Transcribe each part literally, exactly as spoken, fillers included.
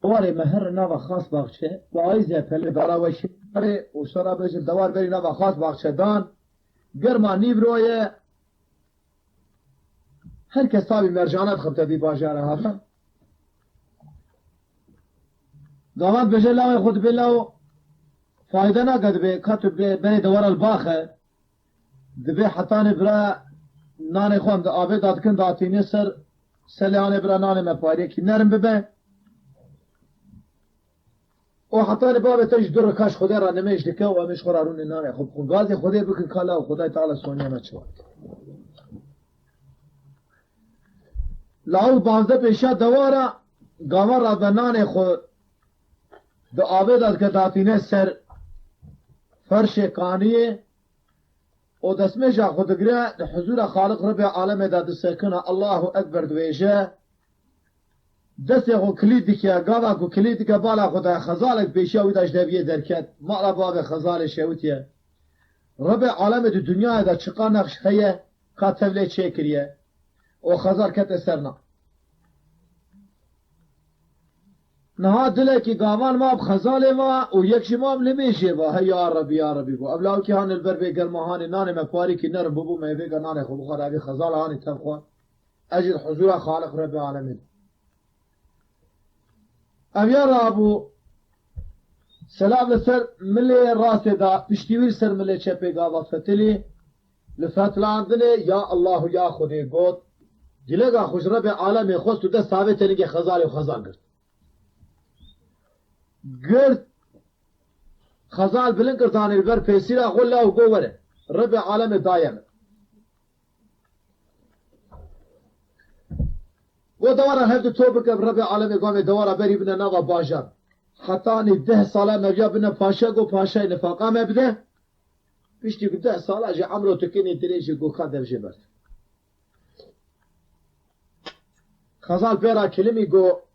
Dewarê me here nava Xasbaxçe, payîzê pele dara weşê dare û şera bêjin dewar berî nava Xasbaxçe dan, germa nîvroye, her kes tabî mercana dixebite vî bajara hatan. Gavan dibêje lawê xwe dibê law fayde nake dibê, ka tu bê-, berê dewara li bax e. Dibê hetanê bira nanê xwe em di avê de dikin, datîne ser, selê anê bira nanê me pariyekî nerm bibe. Û hetanê bavê te ji du rika ji Xwedê re nimêj dike û em ê ji xwe re rûnê nanê xwe bixwin. Gazê Xwedê bikin ka law Xwedayê Teala soniya me çi wayt. Law bazdeh pêşiya dewara gavan re ve nanê xwe di avê de dike datîne ser ferşê kaniyê û destmêja xwe digire, di huzûra Xaliq Rebê alemê de disekine, Allahu Ekber dibêje, destê xwe kilît dike, gava ku kilît dike bala xwe de, xezalek pêşiya wî de ji deviyê derket, mala bavê xezalê şewitiye. Rebê alemê di dinyayê de çiqa nexş heye, ka tevlê çêkiriye û xezal kete ser na. Niha dilekî gavan ma bi xezalê va û yek ji ma bi nimêjê va, he ya Rebî, ya Rebî, got. Ev lawikî hanê li ber vê germa hanê nanê me parîkî nerm bûbû, me vêga nanê xwe bixwar, evî xezala hanê tev xwar. Ez jî di huzûra Xaliq Rebî alemê de. Ev ya rabû, selam li ser milê rastê da, piştî wî li ser milê çepê gava fetilî. Li fetilandinê ya Allahu ya Xwedê got, dileka xwe ji Rebê alemê xwest û dest avê tenigê xezalê û xezal girt. Girt, xezal bilind girt, anî li ber pêsîra xwe law got were, Rebê alemê daye min. Got dewara hevdu top bike, Rebê alemê gamê dewara berî bine nava bajar. Hetanî deh sala me viya bine paşa, got paşayê nifaqa me bide. Piştî ku deh sala jî emro tu kinî dirêjî, got ka dev jê berd. Xezal pê ra kilimî got,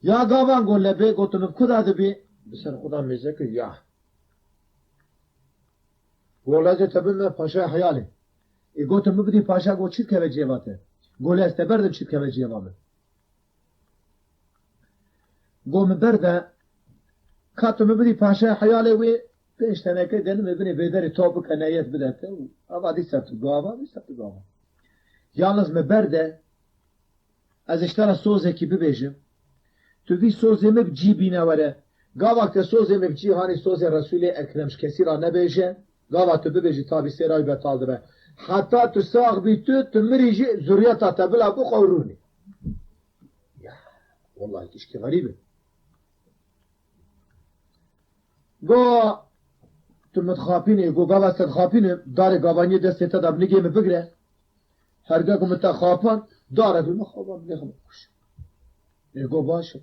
ya gavan, got lebê, got tu min bi ku da dibî? Bi ser xwe da mêze kir, ya. Got lezê te bime paşaya heyalê. Ê got tu min bidî paşa, got çi dikeve cêva te? Got lê ez te berdim çi dikeve cêva min. Got min berde, ka tu min bidî paşaya heyalê wê, pênc teneke denimê binê bêderê top bike, neyet bide te û ava dîsa tu gava, dîsa tu gava. Yalnız min berde, ez ji te re sozekî bibêjim. Tu vî sozê min bi cî bîne were. Gava ke sozê min bi cî hanî sozê Resûlê Ekrem ji kesî re nebêje. Gava tu bibêjî tabî sêra wî betal dibe. Heta tu sax bî tu, tu mirî jî zuriyeta te bila bixwe û rûnî. Ya, wellahî tişkî xerîb e. Go, tu min dixapînî, go gava ez te dixapînim, darê gavaniyê destê te de bi nigê min bigire. Herge ku min te xapand, dare bi min xapa bi nigê min kuşt. Ê go baş e.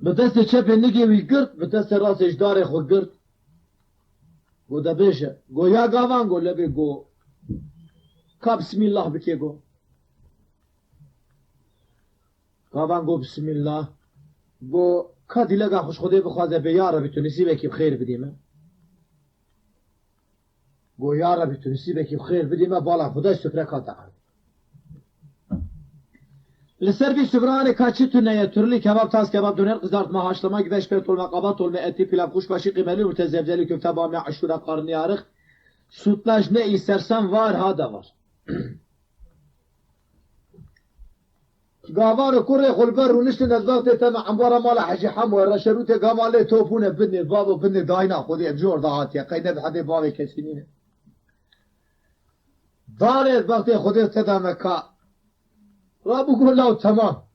Bi destê çepê nigê wî girt, bi destê rastê ji darê xwe girt. Go de bêje. Go ya gavan, go lebê go. Ka bismîllah bike go. Gavan go bismîllah. Go ka dîlega xwe ji Xwedê bixwaze bê, ya Rebî tu nisîbekî bi xêr bidî me. Go ya Rebî tu nisîbekî bi xêr bidî me, bala Xwedê sufre ka te erdî. Li ser vî sufranê ka çi tune ye, turlî, kebab, tas kebab, doner, qizartma, haşlama, güveç, pêr, tolma, qaba, tolme, etî, pilav, kuşbaşî, qîmelî, yumurte, zevzelî, köfte, bamya, aşura, karnıyarık, sütlaç, ne istersen var, ha da var. Gavan û kurê xwe li ber rûniştin, ez bextê te me embara mala Hecî Hemo ye, reşerûtê gavan lê topûne binê, bavo binê dayna Xwedê, ev jor da hatiye, qey ne bi hedê bavê kesî nîne. Danê ez bextê Xwedê te da me ka. Rabû go law temam.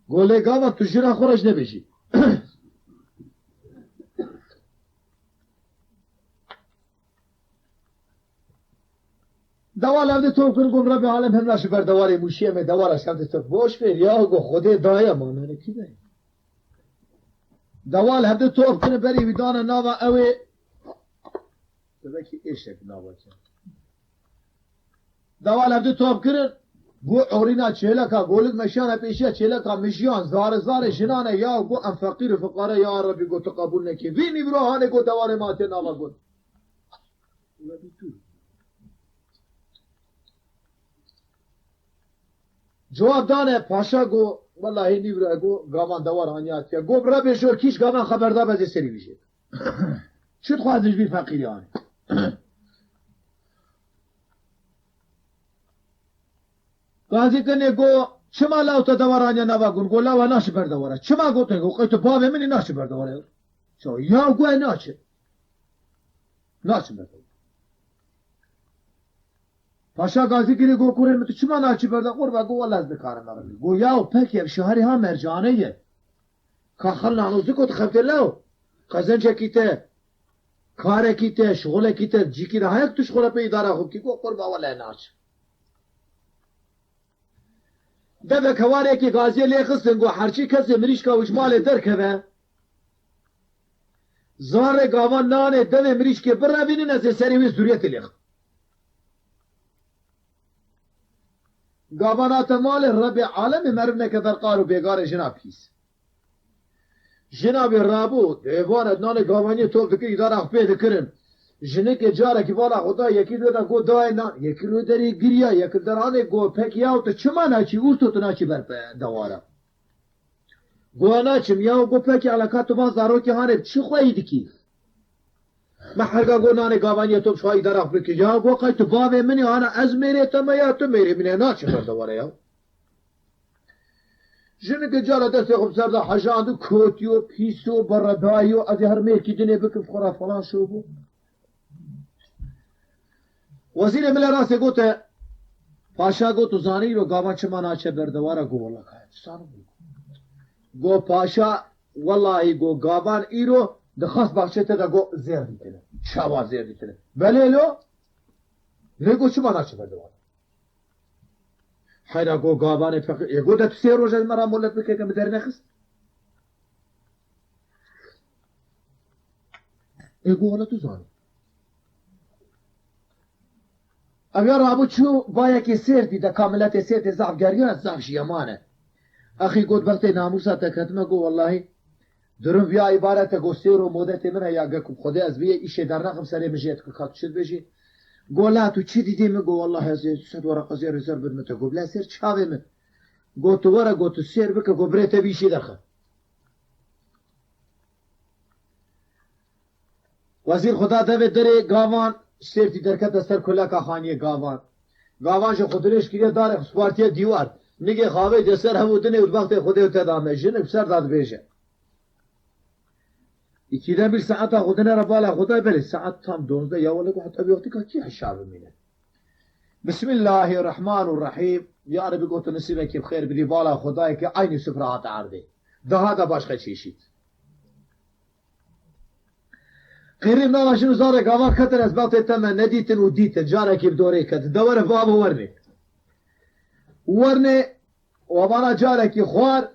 Go lê gavan tu jina xwe re jî nebêjî. Dewal hevdî top kirin, got Rebê alem hemla ji ber dewarê mûşiyê me dewala ji hevdî top. Boş ver ya, got Xwedê daye, ma me ne kî daye. Dewal hevdî top kirin, berî wî dane nava ewê. Belkî êşek nava ke. Dewal hevdî top kirin, bû orîna çêleka, golik meşiyane pêşiya çêleka, mijiyan, zare zare jinane ya, got em feqîr û fiqare ya Rebî, got tu qebûl nekî. Vî nîvro hanê got dewarê ma tê nava got. Cewab dane paşa go, Wellahî nîvro ego gavan dewar haniya tiya. Go bi rebê jor kîş gavan xeber da bezê serî vîjê. Çi dixwazin ji vî feqîrî anî? Gazî kinê go, çima law te dewar aniya nava gun? Go, lawa naçi ber dewara. Çima gote? Go, qey tu bavê min î naçi ber dewara. Çawa? Ya go, e naçi. Naçi ber dewara. Paşa Gazî girê go, kurê min tu çima naçi ber dewara? Qurba go, wela ez nikarim eribî. Go, yaw pek ev şehrê ha mercane ye. Ka xelna nûzik û dixebite lew. Qezencekî te, karekî te, şixulekî te, cîkî de heyek tu şixule pê îdara xwe bikî, go qurba wele naçe. Devek hewarekî Gaziyê lê xistin, go herçî kesê mirîşka wî ji malê derkeve, zarê gavan nanê devê mirîşkê birevînin, ez ê serê wî zûriyetê lêxim. Gavan hate malê, Rebê alemê meriv neke ber qar û bêgarê jina pîs. Jina wê rabû, êvane nanê gavaniyê top dikir, îdara xwe pê dikirin. Jinikê carekî vala xwe da, yekî wê de got dayê nan, yekî wê derê giriya, yekî deranê got pekî yaw tu çima naçî, ûrto tu naçî ber pe-, dewara. Go naçim, yaw go pekî eleka tu van zarokê hanê çi xweyî dikî? Me herga go nanê gavaniyê top şwa îdara xwe bikir. Ya go qey tu bavê min î, ana ez mêrê te me ya tu mêrê min e, naçim ber dewara ya. Jinikê cara destê xwe bi ser de hejand û kotiyo, pîso, beredaiyo, ez ê her mêrkî dinê bikim xwe re falan şo bû. Wezîrê min lê rastê gote, paşa got, tu zanî îro gavan çima naçe ber dewara? Go wela kaya tu zanî. Go paşa, wellahî go gavan îro dixwest baxçê te de go zêr dîtine. Çawa zêr dîtine? Belê lo, lê go çima naçe ber dewara? Heyra go gavanê feqîr, ê go de tu sê roj ez me ra molet bike ke min dernexist. Ê go wela tu zanî. Ev ya rabû çû bayekê sêrtî de, ka miletê sêrtê zaf geriya, zaf jî yaman e. Axî got, bextê namûsa te ketime, go wellahî. Durum viya îbaret e, go sêr û modetê min heye, ge ku Xwedê ez biyê îşê dernexim serê min jê dikim, ka tu çi dibêjî? Go la tu çi dîtî min? Go wellahî ez ê sed wereqa zêrê zer bidime te. Go bila sêr çavê min. Go tu were, go tu sêr bike, go birê te vî îşî derxe. Wezîr xwe da devê derê gavan, sêrtî derkete ser kuleka xaniyê gavan. Gavan jî xwe dirêj kiriye darê xwe spartiye dîwar. Nigê xavê de ser hevû dinê û bextê Xwedê û te dame. Jinik bi ser da dibêje. Îkîde bir saeta xwe dinere bala xwe da, belê saet tam dozdeh ya wele got heta vê wextî ka kî hişa bimîne. Bismillahirrahmanirrahîm. Ya Rebî got tu nisîbekî bi xêr bidî bala xwe dayê ke eynî sifra hate erdê. Daha da başka çeşit. Qîrî nava jin û zarê gavan ketin, ez bextê te me nedîtin û dîtin. Carekî bi dorê ketin. De were bavo wernê. Wernê, û vana carekî xwar.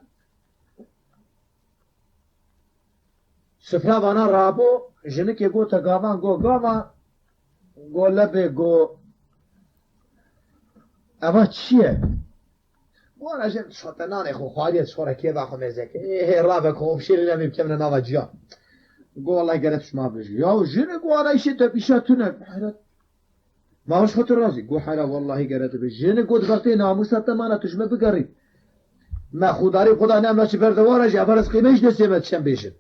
Sifra vana rabû, jinikê gote gavan, go gavan, go lebê, go eva çi ye? Go ana jin şote nanê xwe xwariye, şore kêfa xwe mêze ke. Ê, hê rave ku hov şêrî nemî bikevine nava ciya. Go wellahî gere tu şima bijî. Ya jine go ana îşê te îşa tune. Heyret. Ma wis xwe tu razî? Go hera wellahî gere tu bêjî. Jênê got, bextê namûsa te mana tu ji me bigerî. Me xudarî xwe da ne em naçî ber dewara jî, ev ez qîmê ji destê me diçem bêjin.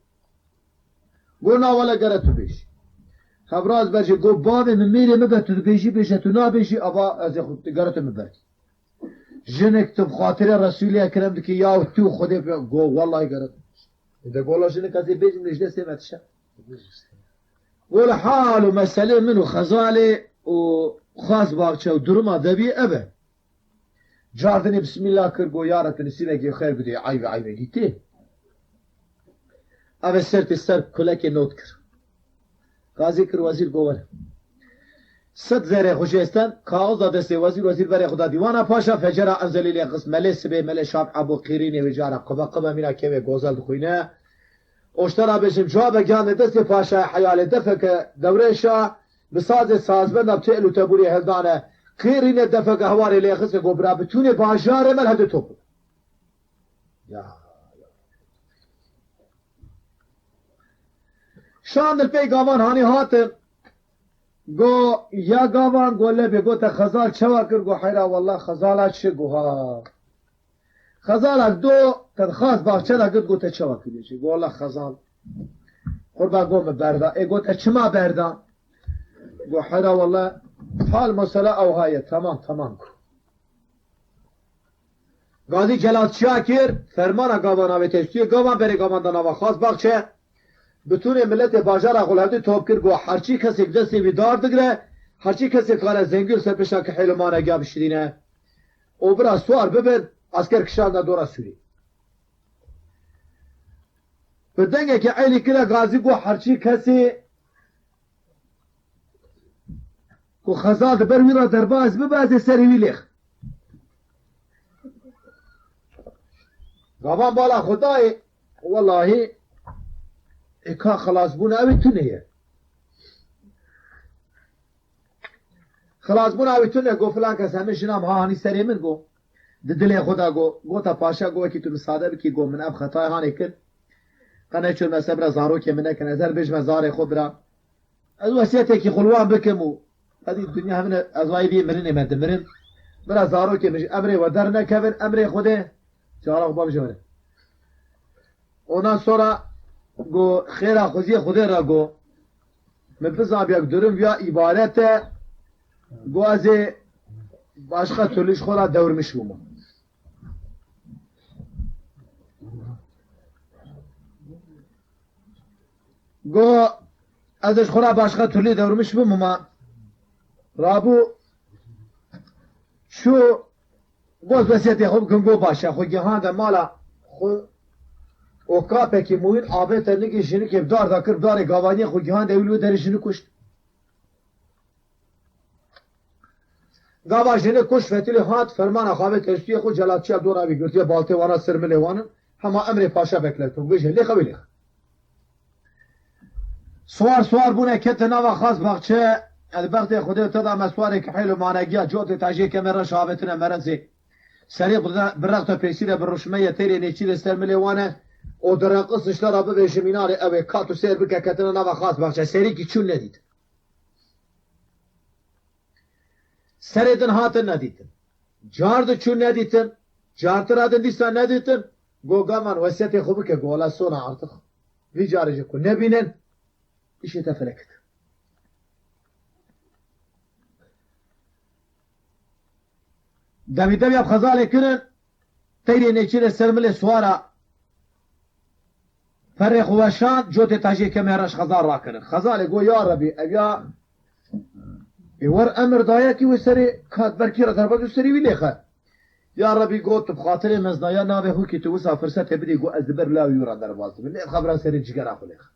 Go na wele gere tu bêjî. Hevraz ber jî go bavê min mêrê min be tu dibêjî bêje, tu nabêjî ava ez ê xwe gere tu min ber. Jinik tu bi xatirê Resûlê Ekrem dikî ya tu Xwedê pê go wellahî gere tu bêjî. De gola jinik ez ê bêjim lê ji destê me diçe. Wele hal û meselê min û Xezalê û xas bavçe û duruma devî ev e. Cardinê bismîllah kir, got, ya Reb, tu nisîbekê xêr bidê, eyve, eyve, dîtê. Ev ê sertê ser kulekê not kir. Qazî kir, wezîr got, were. Sed zerê xwe jê sten, kaxoz da destê wezîr, wezîr berê xwe da dîwana paşa, fecera enzelî lê xist, melê sibê, melê şaf ebû, qîrînê wê cara qibe qibe mîna kevê gozel dixwîne. Oştera bêjim, cevabek gihane destê paşayê heyalê, defeke dewrêşa, bi sazê sazbenda bi têl û tebûrê hildane, qîrînê defeke hewarê lê xiste, got, bira, bitûnê bajarê me li hevdê top. Ya, ya. Şandin pey gavan hanî hatin. Go, ya gavan, go lebê, go te Xezal çawa kir? Go heyra, wella Xezala çi? Go ha. Xezalek do, te dixwast baxçe de girt, got, "Te çawa kiriye?" Got, "Wela Xezal, qurban, got, min berda." Ê, got, "Te çima berda?" Got, "Hera wela, hal mesela ew ha ye, temam, temam." Got. Gazî celatçiya kir, fermana gavan avê testiyê, gavan berê gavan da nava xas baxçe. Bütûnê miletê bajara xwe li hevdî top kir, got, "Herçî kesêk destê wî dar digre, herçî kesêk kare zengî li ser pişta kihêl û manegiya bişirîne û bira swar bibin, esker kişandine dora Sûrî." Bi dengekî eylî kire, Gazî got, "Herçî kesê ku Xezal di ber wî re derbas bibe, ez ê serê wî lêx." Gavan bala xwe dayê, welahî, ê ka xilasbûna ew ê tune ye. Xilasbûna ew ê tune, got, "Filan kes hemî jina min ha hanî serê min," got. Di dilê xwe de got, "Gota paşa, got, wekî tu misade bikî, got, min ev xetayê hanê kir. Qe neçûn me sebra zarokê min nekin, ez her bêjme zarê xwe bira. Ez wesiyetekî xwe li wan bikim û hevdî dinya hevine ez wayî vî mirinê me dimirin. Bira zarokê min ji emrê we dernekevin, emrê Xwedê, cara xwe bavêje were." Ondan sonra got, "Xêra xweziyê Xwedê re," got, "min bizanbiya ku durum viya îbaret e, got, ez ê başqa türlü ji xwe re dewrmiş bûma." Got, "Ez ji xwe re başqa türlü dewrmiş bûma." Rabû çû, got, "Wesiyetê xwe bikim," got, "Baş e." Xwe gihande mala xwe û kapekî mûyîn avête nigê jinikê bi dar da kir, bi darê gavaniyê xwe gihande wî, li wê derê jinik kuşt. Gava jinik kuşt, fetilî hat, fermana xwe avê testiyê xwe, celatçiya dora wî girtiye, baltê wana sirmilê wanin, hema emrê paşa bekletin, bêje, "Lêxe wê lêxe." Swar swar bûne, kete nava xas baxçe, el bextê Xwedê te da me swarê kihêl û manegiya, cotê tajê keme reş avêtine merezê. Serê bi re-, bi rexte pêsîre bi ruşmeye têrê nêçîrê ser milê wane û direqis işlera bivêjim înarê ew ê kat û sêr bike ketine nava xas baxçe. Serîkî çûn nedîtin. Serê din hatin nedîtin. Car di çûn nedîtin. Cartira din dîsa nedîtin. Go gavan wesiyetê xwe bike, go wela sona artık. Vî carê jî ku nebînin, îşê te felekit. Demî demî ev xezalê kirin, teyrê nêçîrê ser milê swara. Perê xwe weşand, cotê tajê kemê reş xezal rakirin. Xezalê got, "Ya Rebî, ev ya ê wer emir dayekî wê serê kat berkî re derbas û serê wî lêxe." Ya Rebî got, "Tu bi xatirê mezdaya navê hûkî tu wisa firsetê bidî, got, ez di ber lawê wî re derbas dibim. Lê xebra serê cigera xwe lêxe."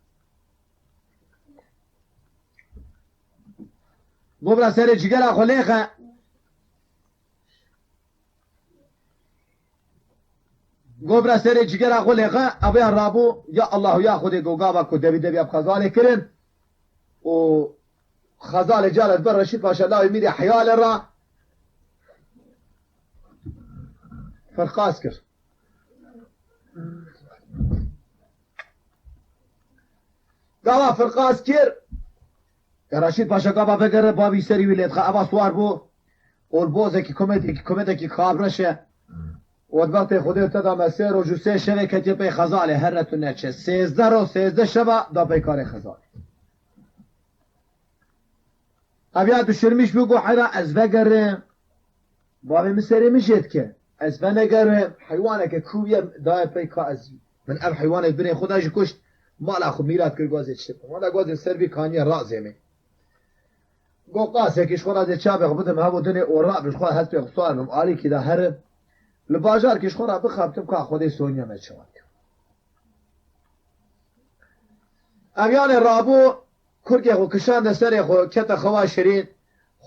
Got, "Bira serê cigera xwe lêxe." Got, "Bira serê cigera xwe lêxe." Ev ya rabû, ya Allahu ya Xwedê, go gava ku devî devî ev xezalê kirin û xezalê calet ber Reşîd Paşa lawê mîrê heyalê ra firqas kir. Gava firqas kir. Reşîd Paşa gava vegere, bavî serî wî lê dixe. Eva swar bû. Ol bozekî kometekî, kometekî xabreş e. Û di wextê Xwedê te da me sê roj û sê şevê ketiye pey xezalê, here tu neçe. Sêzdeh roj, sêzdeh şeva da peykarê xezalê. Ev ya duşirmiş bû, got, "Heyra ez vegerim. Bavê min serê min jê dike. Ez venegerim. Heywaneke kû ye, daye pey ka ez. Min ev heywanê binê xwe da jî kuşt. Mala xwe mîrat kir, gwazê çi. Wala gwazê ser vî kaniye razê min." Got, "Qasekî ji xwe ra zê çavê xwe bidim, hevo dinê ora bi ji xwe hestê xwe swar bim, alîkî da herim. Li bajarkî ji xwe ra bixebtim ka Xwedê soniya me çawa dikim." Ev yanê rabû, kurkê xwe kişande serê xwe, kete xewa şirîn.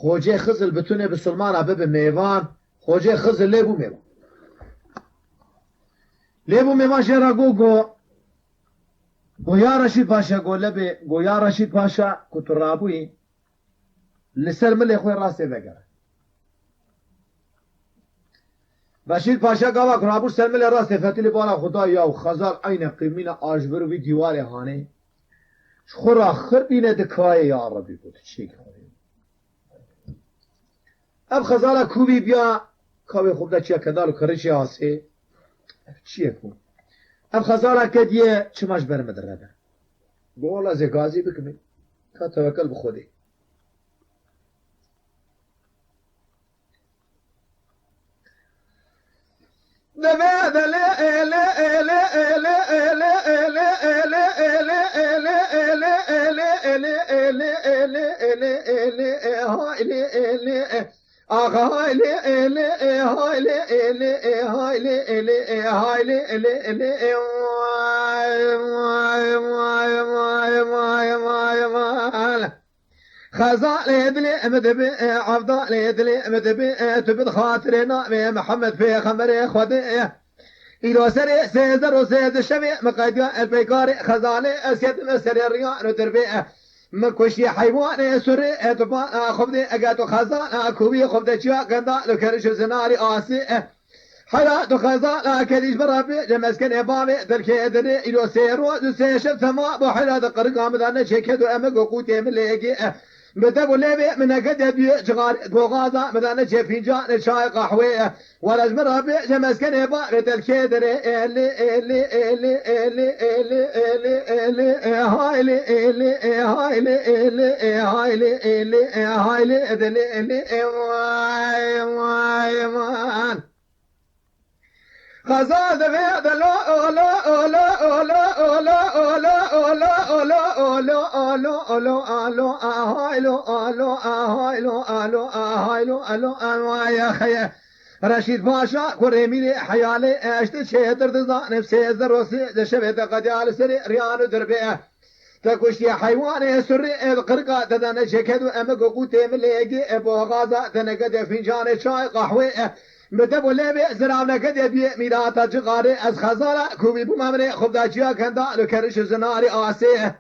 Xocê Xizil bi tunê bisilmana bibi mêvan. Xocê Xizil lê bû mêvan. Lê bû mêvan jê ra got, go, go ya Reşîd Paşa, go lebê, go ya Reşîd Paşa, ku tu rabûyî, li ser milê xwe rastê vegere. Reşîd Paşa gava ku rabû ser milê rastê fetilî bala xwe da, ya û xezal eyne qîmîne ajvir û vî dîwarê hanê. Ji xwe ra xirdîne di kayê, ya Rebî, got, çêkî xwe. Ev xezala kûvî biya, kavê xwe bide çiya kedal û kerişê asê. Ev çi ye ku? Ev xezala kediye çima ji ber min direve? Go wela zê gazî bikimî. Ka tewekel bi Xwedê. Xezalê dilê min dibe, evdalê dilê min dibe, tu bi xatirê navê Mihemed Pêxemberê Xwedê. Îro serê sêzdeh û sêzdeh şevê min qediya el peykarê xezalê, ez ketim serê riyan û dirbê. Min kuştiye heywanê surê, tu bana xwe bidê, eger tu xezala kûvî xwe bide çiya genda li keriş û zinarî asê. Hela tu xezala kedî ji min re bêje meskenê bavê dilkê dinê, îro sê roj û sê şev tema bo hela di qirika min de neçê ked û emek û qûtê min lêgê. Bi dev û lêvê min neke de duyê cixarê boxaza min de neçê fîncanê çay qehwê. Were ji min re bêje meskenê bavê dilkê dinê, êlê, êlê, êlê, êlê, êlê, êlê, êlê, ê, haylê, êlê, ê, haylê, êlê, ê, haylê, êlê, ê, haylê, dilê, êlê, ê, vay, vay, vay. Xezal divê de lo, olo, olo, olo, olo, olo, olo, olo, olo, olo, olo, olo, olo, ahaylo, alo, ahaylo, alo, ahaylo, alo, anwaya xeye. Reşîd Paşa, kurê mîrê heyalê, eşti çêtir dizanim, sêzdeh rosê de şevê de qediya li serê riyan û dirbê. Te kuştiye heywanê surê ev qirka te de neçê ked û emek û qûtê min lêgê e boxaza te neke de fîncanê çay qehwê e. Bi dev û lêvê ziravneke de biyê mîrata cixarê ez xezala kûvî bûma minê xubdaçiya kenda li keriş û zinarî asê e.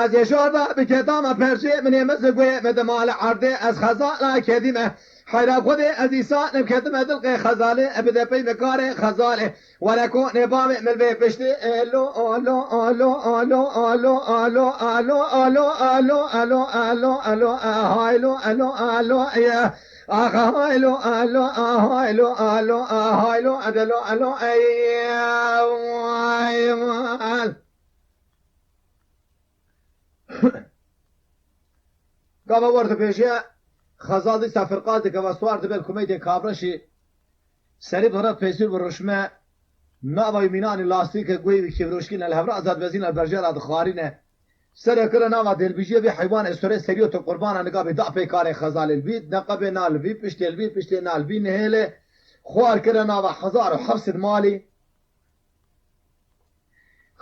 Ez ê şor da bi kedama perçê minê min zigwê min di mali erdê ez xezala kedî me. Heyra Xwedê ez îsanim kedime dilqê xezalê e bide pey min karê xezalê. Were konê bavê min vê piştê ê lo, alo, alo, alo, alo, alo, alo, alo, alo, alo, alo, alo, ahaylo, alo, alo, ê, ahaylo, alo, ahaylo, alo, ahaylo, adelo, alo, ey, vay, vay. Gava werte pêşiya xezal dîsa firqat dike ve swar dibe li kumeytê Kavreşî. Serî bi re pêsûr bi ruşme nava wî mînanî lastîke guhê wî kêvroşkîne li hevra azad vezîna berjera dixwarîne. Serê kire nava dêlbîjiyê vî heywanê surê serî û tu qurbana niga bê da peykarê xezalê li vî neqebê na li vî piştê li vî piştê na li vî nihêlê xwar kire nava hezar û heft sed malî.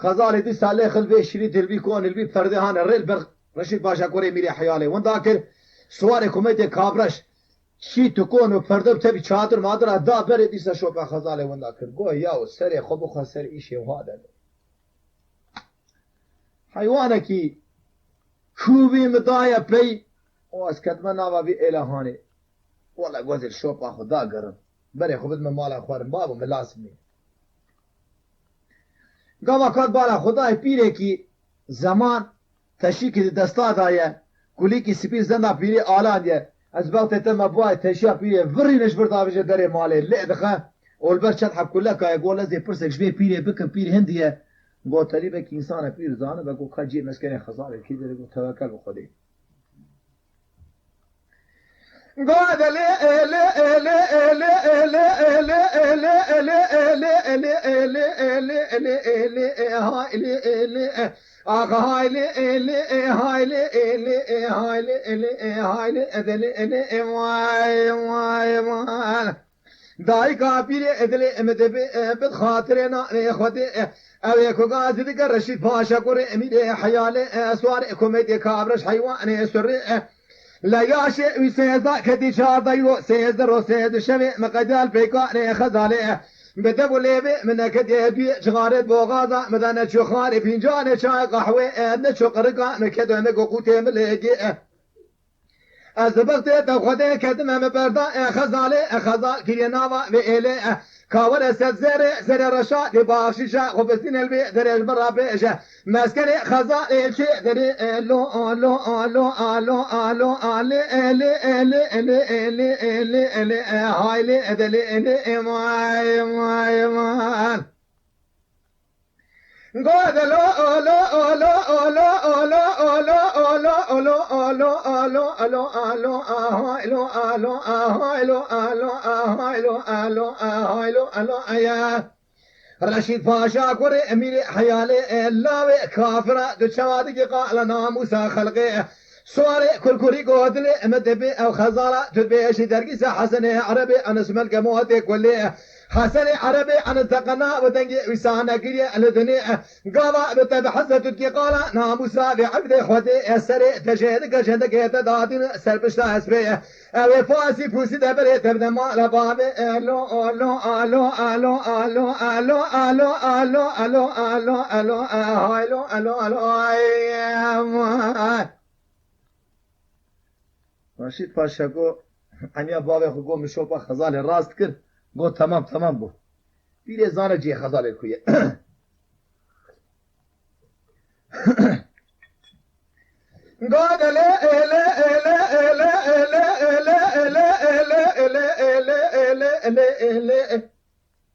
Xezalê dîsa lê xil vê şirî dilbî konil bî perde hane rêl ber Reşîd Paşa kurê mîrê heyalê winda kir. Siwarê kumetê Kavreş çî tu kon û perde bi tevî çadir madira da berê dîsa şopa xezalê winda kir. Go ya û serê xwe bixwe ser îşê wiha de. Heywanekî kûvî min daye pey û ez ketime nava vî êlehanê. Wele gozê şopa xwe dagirin. Berê xwe bidime mala xwe rin babo min lazim nîne. Gava kat bala xwe dayê pîrekî zeman teşîkî di desta daye. Kulîkî spî zenda pîrê alandiye. Ez bextê te me buayê teşiya pîrê virîne ji vir davêje derê malê lê dixe. Û li ber çend heb kuleka ye go lezê pirsek ji vê pîrê bikim pîr hindiye. Go telîbekî însana pîr zanibe go ka cihê meskenê xezalê kî derê go tewekel bi Xwedê. Dayika pîrê dilê min dibe, bi xatirê nanê Xwedê. Ew ê ku gazî dike Reşîd Paşa kurê Emîrê Heyalê, e, swarê komedê Kavreş heywanê surê, e. Leyaşê wî sêzdeh kedî çardeh îro sêzdeh ro sêzdeh şevê min qedal peykanê xezalê, e. Bi dev û lêvê min nekedê duyê cixarê boxaza min de neçû xarê fîncanê çay qehwê, e, neçû qirika min kedê min go qûtê min lêgê, e. Ez dibextê te Xwedê kedim em berda, e, xezalê, e, xezal kiriye nava vê êlê, e. Ka were ser zerê, zerê reşa, dê baxşîşa, xwe bistîne li vê derê ji min re bêje. Meskenê xezalê kê derê, e, lo, lo, lo, a, lo, a, lo, a, lê, e, lê, e, lê, e, lê, e, lê, e, lê, e, lê, e, hay, lê, e, de, lê, e, lê, e, may, may, may. Go de lo, o, lo, o, lo, o, lo, o, lo, o, lo, o, lo, o, lo, a, lo, a, lo, a, lo, a, hay, lo, a, lo, a, hay, lo, a, lo, a, hay, lo, a, lo, a, hay, lo, a, lo, a, ya. Reşîd Paşa kurê Emîrê Heyalê, e, lawê kafira, tu çawa dikî qala namûsa xelqê? Suarê kurkurî gotilê min dibê ew xezala, tu dibêjî dergîsa Hesenê Erebê, Enes Melke Muhatê Kulê. Hesenê Erebê, Enes teqena bi dengê wîsa nekiriye li dinê. Gava bi te bi heze tu dikî qala namûsa vê evdê xwedê, e, serê te jê dike jendekê te dadîn ser pişta hespê. Ew ê pasî pûsî de berê te bide mala bavê, e, lo, o, lo, a, lo, a, lo, a, lo, a, lo, a, lo, a, lo, a, lo, a, lo, a, lo, a, hay, lo, a, lo, ay, ay. Reşîd Paşa got, eniya bavê xwe got, min şopa xezalê rast kir. Got, temam, temam bû. Pîrê zane cihê xezalê ku ye. Gade le, ele, ele, ele, ele, ele, ele, ele, ele, ele, ele, ele, ele, ele.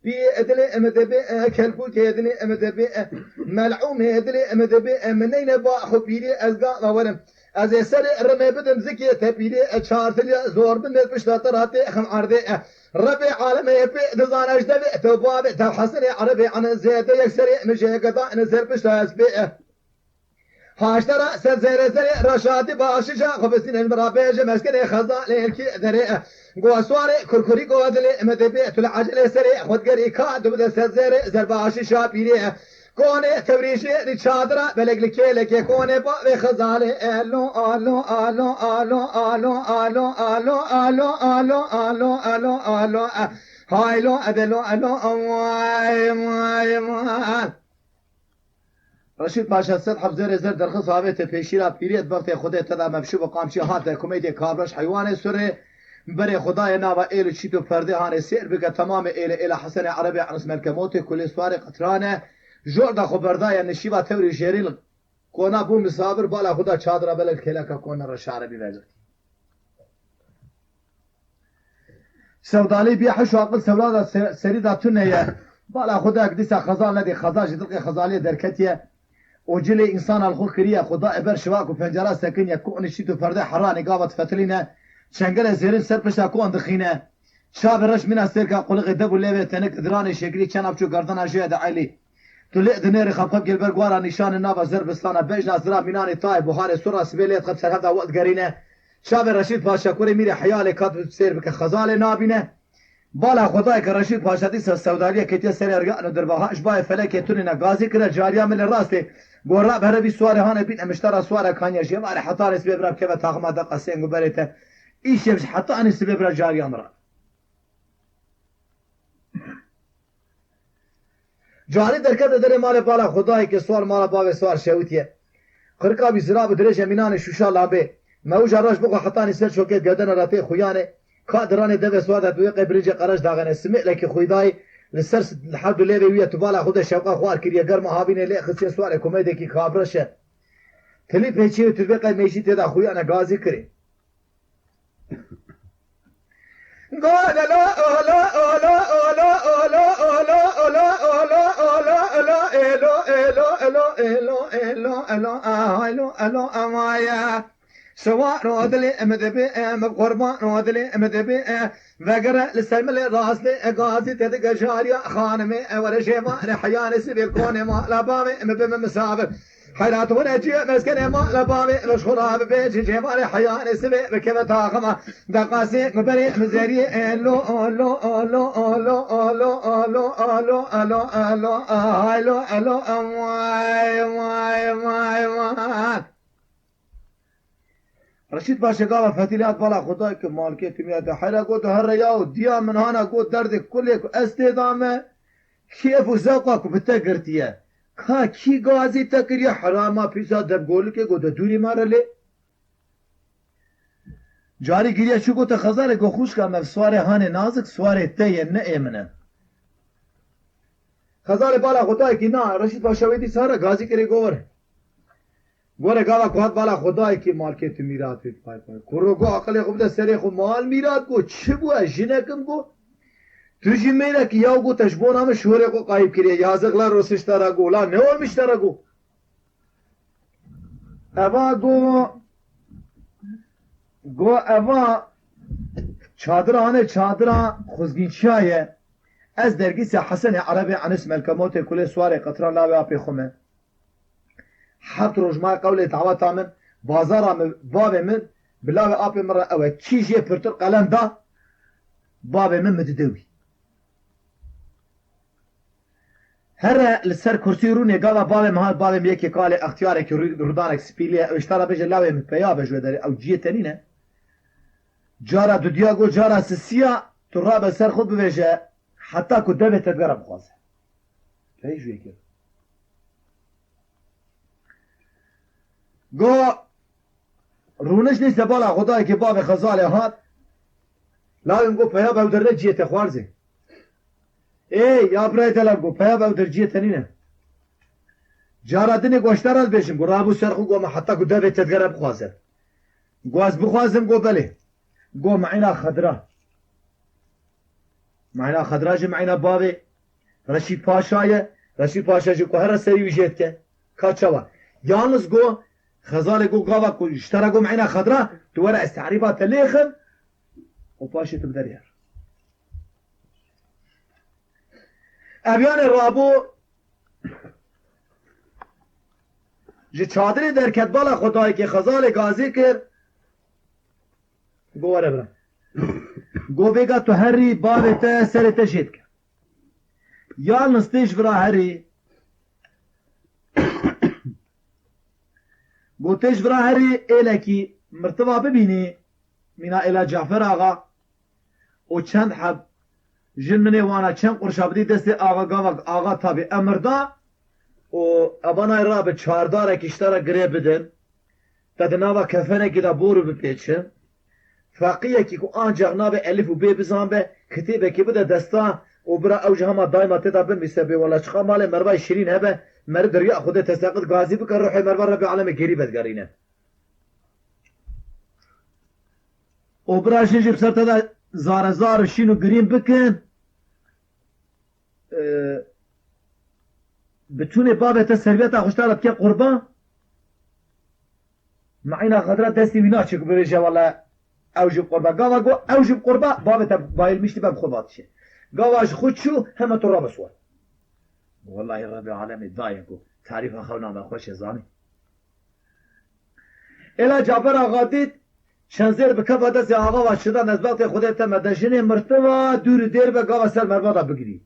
Pî edilê em debê, e, kelpûkê edilê em debê, e, melûmê edilê em debê, e, min neyne ba xwe pîrê ez ga ma werim. Ez ê serê rimê bidim zikê te pîrê, e, çartiliya zor bin ez pişta te ra tê xim erdê, e. Rebê alemê pê dizane ji devê te bavê te Hesenê Erebê, ene zêde yek serê min jê geda, ene zer pişta ez pê, e. Haştara ser zerê zerê reşatî başîşa xwe bistîne ji min re bêje meskenê xezalê kê derê. Go suarê kurkurî go dilê min dibê tu li ecelê serê xwe digerî ka tu bide ser zerê zer başîşa pîrê. Konê tewrîşê di çadira belek li kêlekê konê bavê xezalê. Elo, alo, alo, alo, alo, alo, alo, alo, alo, alo, alo, alo, e, haylo, edelo, elo, vay, vay, vay. Reşîd Paşa sed heb zerê zer derxist avête pêşîra pîrê, di bextê Xwedê te da mevşû bi qamçî hate kumeytê kavreş heywanê surê. Berê Xwedayê nava êl û çît û perdê hanê sêr bike temamê êlê êla Hesenê Erebê Enes Melkemotê kulê suarê qetrane. Jor da xwe berdaye nişîva tewrî jêrîn kona bû misafir bala xwe da çadira belek kêleka kona reşare bî vecirtî. Sewdalî bî heş û aqil sewda da se-, serî da tune ye. Bala xwe da dîsa xezal nedî, xezal ji dilqê xezaliyê derketiye. Ocilê însan al xwe kiriye, xwe da eber şiva ku pencera sekiniye, ku onî şît û perde heranê gava difetilîne, çengele zêrin ser pişta ku an dixîne. Çavê reş mîna sêrka quliqê dev û lêvê tenik diranê şekilî çend apçû gerdana jê de elî. Tu lê dinêrî xapxap gel ber guara nîşanê nava zer bistana bejna zira mînanê tayê buharê sura sibê lê dixeb serhevda we digerîne. Çavê Reşîd Paşa kurê mîrê heyalê kat sêr bike xezalê nabîne. Bala Xwedayê ke Reşîd Paşa dîsa sewdaliyê ketiye serê riyan û dirbaha ji bayê felekê tunîne gazî kire cariya min li rastê gora bi herebî suarê hanê bîn emiştara suare kaniye jêvarê hetanê sibê bira bikeve taxima deqa sêng û berê te. Îşev ji hetanê sibê bira cariya min re. Carî derkete derê malê bala Xwedayê ke swar mala bavê swar şewitiye. Qirika wî zira bi dirêje mînanê şûşa labê. Mewja reş bixwe hetanî ser çokê gerdena ra tê xuyanê. Ka diranê devê swar de duê qey birince qereş daxene. Simêlekî xwîdayî li ser s-, li her du lêvê wî ye tu bala xwe de şewqa xwar kiriye. Germa havînê lê xistiye swarê kumeydekî kavreş e. Tilî pêçiyê tu dibê qey mêjî tê de xuyane gazî kirî. Sewaro dilê em dibê em, qurbano dilê em dibê em. Vegere li ser milê rastê e gazî te digejariya xanimê e were jêvarê heyanê sibê konê mala bavê em bime misafir. Heyrat were cî meskenê mala bavê, reşxura bibê cî cêvarê heyanê sibê bikeve taxima. Deqasê mi berê mi zeriyê, e, lo, o, lo, o, lo, o, lo, o, lo, o, lo, a, lo, a, lo, a, hay, lo, a, lo, a, vay, vay, vay, vay. Reşîd Paşa gava fetîlî hat bala Xwedayê ke malikê timiya de heyra got, here yaw, diya min hana got derdê kulê ku ez tê da me, kêf û zewqa ku bi te girtiye. Ka kî gazî te kiriye herama pîsa devgolikê got de dûrî ma re lê. Carî giriye çû gote xezalê got xwişka me, swarê hanê nazik, swarê te ye, ne ê min e. Xezalê bala xwe dayekî na, Reşîd Paşa wê dîsa re gazî kirê go were. Go were gava ku hat bala xwe dayekî malkê tu mîrat bê pay pay. Kuro go aqilê xwe bide serê xwe mal mîrat go. Çi bû ez jinek im go. Tu jî mêrekî yaw go te ji bona min şorê xwe qayîb kiriye. Yazıklar olsun te re go. La ne olmuş te re go. Eva go, go eva çadira hane çadira xuzgînçiya ye. Ez dergîsê Hesenê Erebê Enis Melkemotê kulê Suarê qetran lawê apê xwe me. Heft roj ma qewlê daweta min, bazara min, bavê min, bi lawê apê min re ew e. Kî jê pirtir qelem da, bavê min, min dide wî. Here li ser kursî rûnê gava bavê min hat, bavê min yekê kalê extiyarekî rû-, rûdanek spîlî ye, ew ji te re bêje lawê min peya be ji wê derê, ew ciyê te nîne. Cara dudiya go, cara sisiya, tu rabe ser xwe bivêje, heta ku devê te digere bixwaze. Pey ji wê kir. Go, rûnişt nîse bala xwe dayekê bavê Xezalê hat. Lawê min go peya be ew der ne ciyê te xwarzê. Ê, ya birayê delal go, peya be ew der ciyê te nîne. Cara dinê go ji te re dibêjim, go rabû ser xwe go me heta ku devê te digere bixwaze. Go ez bixwazim, go belê. Go meyna xedra. Meyna xedra jî meyna bavê Reşîd Paşa ye. Reşîd Paşa jî ku here serî wî jê dike. Ka çawa? Yalniz go Xezalê go gava ku ji te re go meyna xedra, tu were ez terîfa te lêxim û paşê tu bi derê her. Ev yanê rabû ji çadirê derket bala xwe dayikê Xezalê gazî kir. Go were bira. Go vêga tu herî bavê te serê te jê dike. Yalniz tê ji vira herî. Go tê ji vira herî êlekî mirtiva bibînî. Mîna êla Cafer Axa û çend heb jin minê wana çend qurşa bidî destê axa gava axa tabî emir da û ebanay rabe çardarekî ji te re girê bidin. Te di nava kefenekî de bor û bipêçin. Feqiyekî ku ancax navê elif û bê bizan be, kitêbekî bide desta û bira ew ji hema daima tê de binivîse bê wela çiqa malê merivayê şirîn hebe, meriv di riya Xwedê teseqit gazî bike, ruhê meriva Rebbê alemê gêrî vedigerîne. Û bira jin jî bi ser te de zarezar û şîn û girîn bikin. Ee, bi tûnê bavê te serviyeta xwe ji te re dike qurban. Meyna xedra destê wî naçe ku bibêje wele ew jî bi qurba. Gava got ew jî bi qurba, bavê te bayilmiştî be bi xwe vatişe. Gava ji xwe çû hema tu rabe siwar. Wellahî Rebbê alemê dayê ku tarîfa xew name xweş e zanî. Êla Cafer Axa dît, çend zêr bi kefa destê axa ve şidan, ez bextê Xwedê te me de jinê mirtiva dûr û dêr be gava ser merva de bigirî.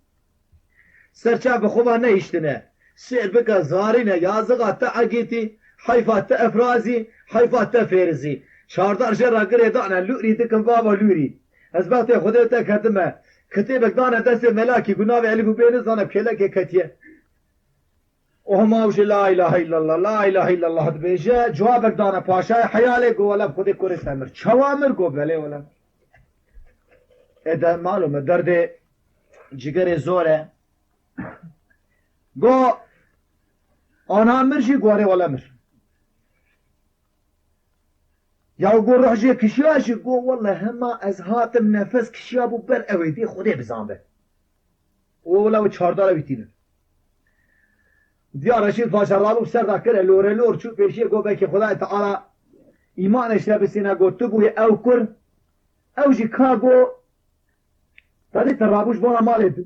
Ser çav bi xwe ve nehiştine. Şêr bike zarîne, yaziqa te egîtî, heyfa te efrazî, heyfa te fêrizî. Çardar jê re girê dane, lûrî dikin bava lûrî. Ez bextê Xwedê te ketime. Kitêbek dane destê melakî, ku navê elif û bê nizane, kêlekê ketiye. O hema ew jî la ilahe illallah, la ilahe illallah dibêje. Cewabek dane paşayê heyalê, got wele bi Xwedê kurê te mir. Çawa mir? Got belê wele. E de malum e, derdê cigerê zor e. Got ana mir jî, got erê wele mir. Ya got ruh jê kişiya jî, got wele hema ez hatim nefes kişiya bû ber ew ê dê Xwedê bizanbe. Û wela wê çardara wî tînin. Diya Reşîd Paşa rabû ser de kire lore lor çû pêşiyê got belkî Xwedayê Teala îmanê ji te bisîne, got tu bûyî ew kur, ew jî ka got, tadî te rabû ji bona malê tu.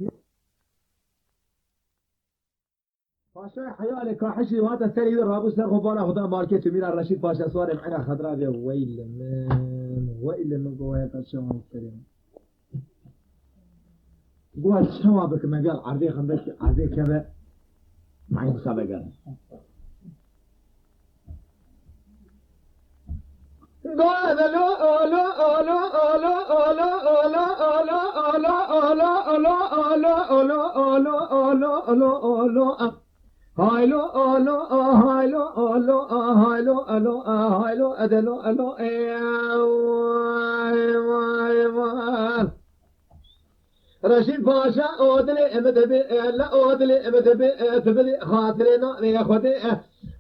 Paşayê heyalê ka hişrî hate serê wî rabû ser xwe bala xwe da malkê tu mîra Reşîd Paşa Suarê meyna xedra vê weyl min, weyl min go waya ka çawa serê min. Go ez çawa bikim, eger erdê xindekî erdê keve, meysa vegerim. Reşîd Paşa, o dilê min dibê, e, la o dilê min dibê, e, tu bidî xatirê navê Xwedê, e.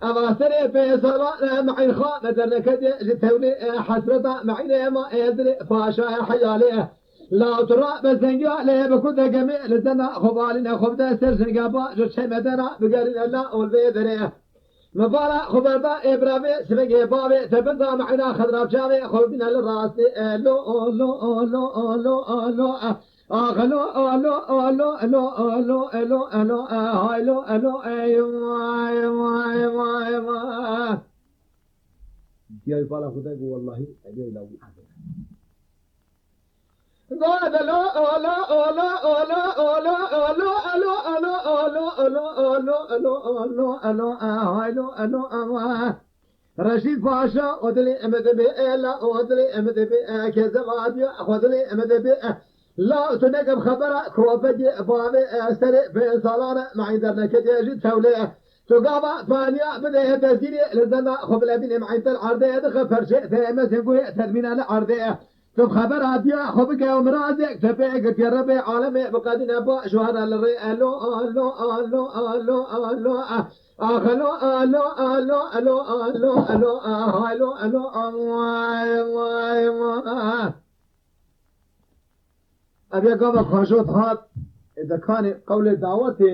Eva serê pê sala, e, Meîn Xan, e, derneketê ji tewlê, e, hesreta Meînê ma, e, dilê Paşa, e, heyalê, e. La tu ra be zengiya lê bi ku degemê li dena xwe balîne xwe bide ser jingeba ji çemedena bigerîne la ol vê derê. Min bala xwe berda ê biravê sivengê bavê te binda Meîna xedrab çavê xwe bîne li rastê e lo o lo o lo o lo o lo e. Ax lo o lo o lo lo o lo e lo e lo e hay lo e lo e vay vay vay vay. Diyayê bala xwe de go wellahî e diyayê lawî. Reşîd Paşa, o dilê em dibê, e, la, o dilê em dibê, e, kezeba diya, xwe dilê em dibê, e, la, tu nekem xebera, kovegê, bavê, e, serê, pê salane, maî dernekê diye jî tewlê, e. Tu gava paniya bide dezgîrê li denda xwe bilebînê meîtel erdê dixe perçê te mezên guhê termîna li erdê. Tu xebera diya xwe bike û mirazek te pê girtiye rebê alemê biqedîne ba ji hera li rê elo alo alo alo alo axelo alo alo alo alo alo alo alo vay vay vay. Ev ya gava kajot hat ê dekanê qewlê dawetê.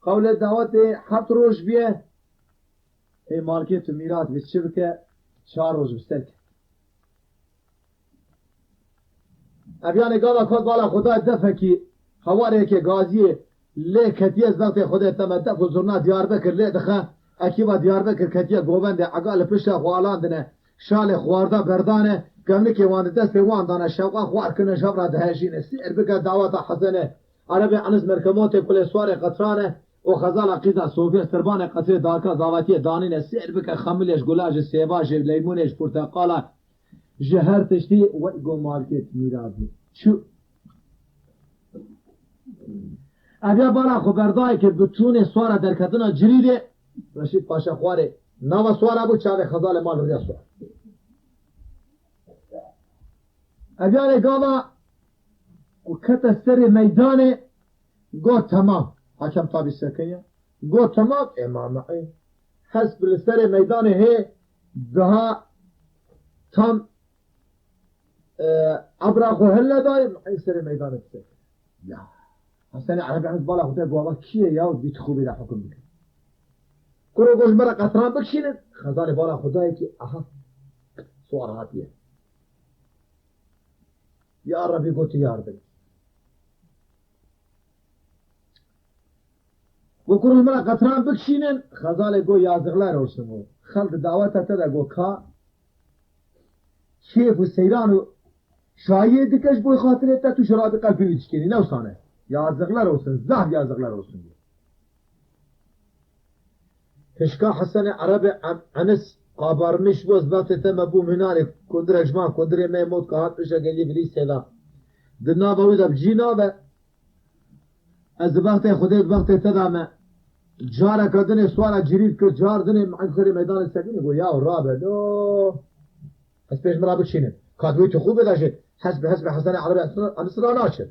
Qewlê dawetê heft roj biye, ê malkê tu mîrat bi çi bike, çar roj bi ser ke. Ev yanê gava kot bala Xwedayê defekî hewarê yekê gaziyê lê ketiye, ez vextê Xwedê te me def û zurna Diyarbekir lê dixe, ekîba Diyarbekir ketiye govendê ega li pişta xwe alandine, şalê xwarda berdane, kevnikê wan di destê wan dane, şewqa xwar kirine, ji hev re dihejîne, sêr bike daweta Hesenê. Erebê Enis Merkemotê kulê swarê qetrane û xezala qîza Sofya serbanê qetrê darka zavetiyê danîne sêr bike xemilê ji gula ji sêva ji leymûnê ji porteqala ji her tiştî wek go malkêt mîrazî. Çu. Ev ya bala xwe berdayê kir bi tûnê swara derketina cirîdê Reşîd Paşa xwarê nava swara bû çavê xezalê mal riya swar. Ev yanê gava ku kete serê meydanê, got, "Temam." Hakem tabî sekeye. Got, "Temam." Ê ma me'ê. Hesp li serê meydanê hê biha tam, e, ebra xwe hille dayê, me'ê serê meydanê sekeye. Ya. Hesenê Erebî Enes bala xwe te gava kî ye ya û bî tu xwe bê de hukum bike. Kuro got, "Ji me re qetran bikişînin." Xezalê bala xwe dayê kî, aha. Swar hatiye. Ya Rebî got, "Tu yardim." Got, "Kuro ji me re qetran bikişînin." Xezalê got, "Yazıklar olsun." Got, "Xel di daweta te de got ka kêf û seyran û şahiyê dike, ji bo xatirê te tu ji rabî qelbê wî dişkênî. Ne wisa ne. Yazıklar olsun, zaf yazıklar olsun." Pişka Hesenê Erebê Em-, Enis qabarmiş bo, ez vextê te me bûm hinarê kundirek ji van kundirê me yê Motka hat pişeke yê vilî sêda. Di nava wî de bi cî nabe. Ez di vextê Xwedê di vextê te de me careke dinê swara cirî dikir, car dinê me serê meydanê sekinî got, "Yaw rabe do." Ez pêş min re bikişînin. Ka di wî tu xû bida jî hes bi hes bi Hesenê Erebê Enis ra naçe.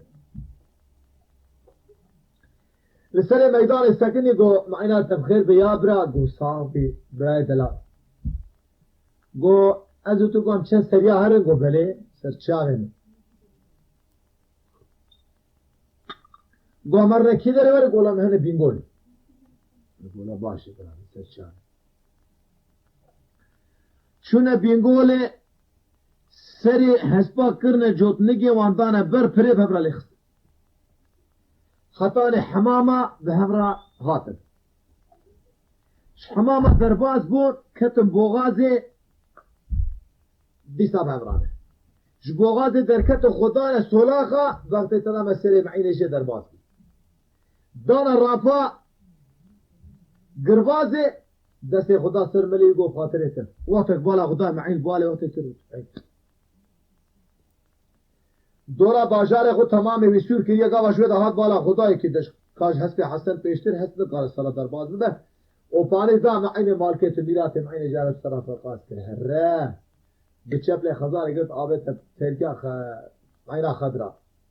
Li serê meydanê sekinî got, "Me'îna te bi xêr be ya bira." Got, "Sax bî birayê delal." Got, "Ez û tu gom çend seriya herin?" Got, "Belê, ser çavê min." Got, "Me re kî derê were?" Got, "La me hene Bîngolê." Got, "La baş e, bira, ser çavê." Çûne Bîngolê, serê hespa kirine cotnigê wan dane ber pirê bi hev re lê xistin. Hetanê hemama bi hev re hatin. Ji hemama derbas bûn, ketin boxazê dîsa bi hev re ne. Ji boxazê derketin xwe dane solaxa, vextê te de me serê Me'înê jê derbas bû. Dane rapa girbazê, destê xwe da ser milê wî, got, "Xatirê te." Wextek bala xwe da Me'în balê wextê kir. Dora bajarê xwe temamê wî sûr kiriye, gava ji wê de hat bala xwe dayê kê deş ka ji hespê Hesen pêştir hesp nikare sala derbas bibe. Û panî da Me'înê malkê tu mîratê Me'înê jare sera ferqas kir. Here. Bi çeplê xezalê girt avê te terkiya xe-, Me'îna xedra.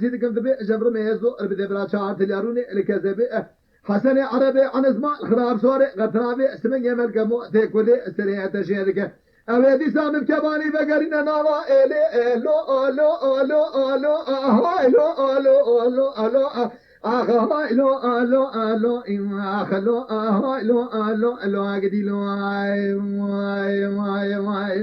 zî dikin dibê, ji rimê zor bidê bira çar tilya rûnê li kezebê. Hesenê Erebê Enisma xirab sorê, qetravê simengê melkemo tê kulê serê te jê dike. Ew ê dîsa min kebanî vegerîne nava êlê, ê, lo, a, lo, a, lo, a, lo, a, hay, lo, a, lo, a, lo, a, lo, a, ax, hay, lo, a, lo, a, lo, ê, ax, lo, a, hay, lo, a, lo, a, lo, a, gidî, lo, ay, ay, ay, ay.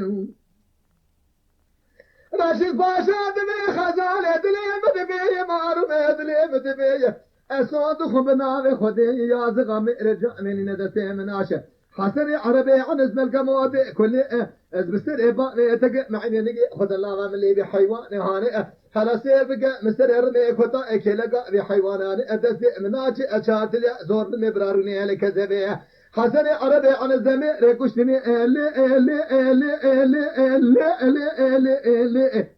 Reşîd Paşa dibê xezalê dilê min dibê, marûmê dilê min dibê. Ez son dixwim bi navê Xwedê, yazıxa mêrê camênîne destê min naşe. Hesenê Erebê Enis melkemo dê kulê, ez bi serê bavê tege me'nê nigê xwe de lava min lê vê heywanê hane. Hela sêr bike min serê rimê kota e kêleka vê heywananê, e destê min naçe, e çar tilya zor nimê birarûnê hele kezebê. Hesenê Erebê Enis demê rê kuştinê, e, lê, e, lê, e, lê, e, lê, e, lê, e, lê, e, lê, e, lê, e, lê, e.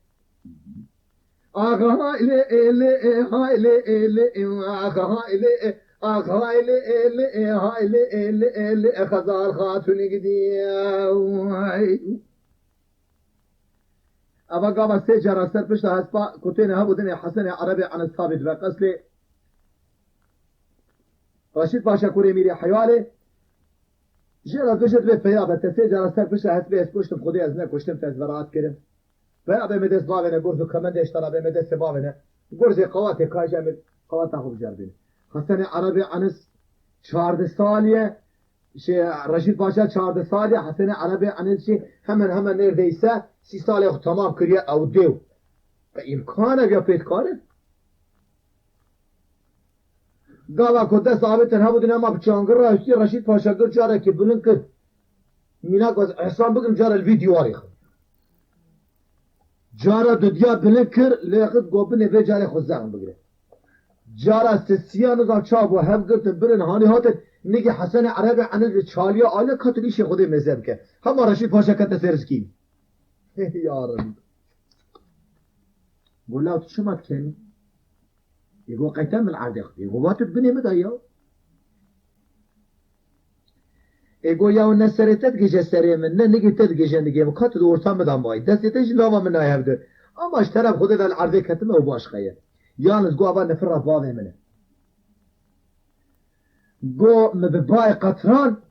Axa hay lê, e, lê, e, hay lê, e, lê, e, axa hay lê, e, axa hay lê, e, lê, e, hay lê, e, lê, e, lê, e, Xezal Xatûnê gidiye. Eva gava sê cara ser pişta hespa kutêne hebû dinê Hesenê Erebê Enis tabî dibe qeslê. Reşîd Paşa kurê Mîrê Heyalê, jê re dibêje dibê peya be, te sê cara ser pişta hespê ez kuştim, Xwedê ez nekuştim, te ez beraat kirim. Peya be me dest bavêne, gurz û kemendê ji te re be me destê bavêne. Gurzê qewatê kayje em ê qewata xwe biceribîne. Hesenê Erebê Enis çardeh salî ye, şey, Reşîd Paşa çardeh salî ye, Hesenê Erebê Enis jî hemen hemen neredeyse sî salê xwe temam kiriye ew dêw. E, îmkan e ya pê dikare? Gava ku dest avêtin hebû dine ma bi çangir rahiştî, Reşîd Paşa gir carekî bilind kir. Mînak ez ehsan bikim cara li vî dîwarê xwe. Cara dudiya bilind kir, lê xist go binê vê carê xwe zexm bigire. Cara sisiya nizam çawa bû, hev girtin birin hanî hatin, nigî Hesenê Erebê Enis li çaliya aliya katin îşê Xwedê mêze bike. Hema Reşîd Paşa kete ser zikî. Ya Rebî. Go law tu çima dikenî? Ê go qey te min erdê xwe. Ê go va tu di binê min de ya. Ê go yaw ne serê te digêje serê min, ne nigê te digêje nigê min. Ka tu di orta min de mayî. Destê te jî lava min nayê hevdin. Ama ji teref Xwedê de li erdê ketime û başqa ye. Yalnız go ava nifira bavê min e. Go min bi bayê qetran